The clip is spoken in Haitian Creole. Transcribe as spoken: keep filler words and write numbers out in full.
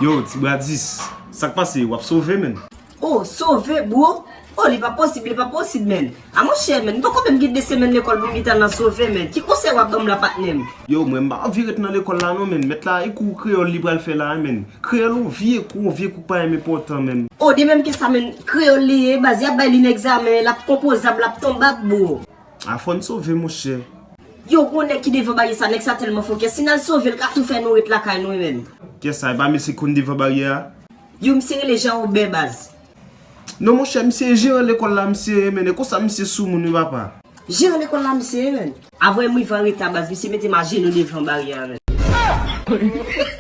Yo, Ti Bradis, sa k pase? W ap sove, menn? Oh, sove, bro? Oh, li pa posib, li pa posib, menn. A monchè, menn, m poko menm gen de semèn lekòl pou m gentan nan sove, menn. Ki konsèy w ap ban m la, patnè m? Yo, mwen, m pa anvi ret nan lekòl la, non, menn. Mèt la, e kou kreyòl li pral fè la, menn. Kreyòl, yon vye kou, yon vye kou k pa janm enpòtan, menn. Oh, de menm ke sa, menn, kreyòl li ye, baz, y ap bay li nan egzamen, l ap konpozab, l ap tonbab, bro. A fò n sove, monchè. Yo, gwo nèg ki devan baryè sa, nèg sa tèlman fòkè. Si n al sove l, ka tou fè nou ret lakay nou, menn. Kiyès sa, e pa mesye k konn devan baryè a? Yo, misye rele Jean Robert, baz. Non, monchè, misye jeran lekòl la, misye ye, menn. E konsa misye sou moun, wi, papa. Jeran lekòl la, misye ye, menn. Avè m rive an reta, baz, misye mete m ajenou devan baryè a, menn.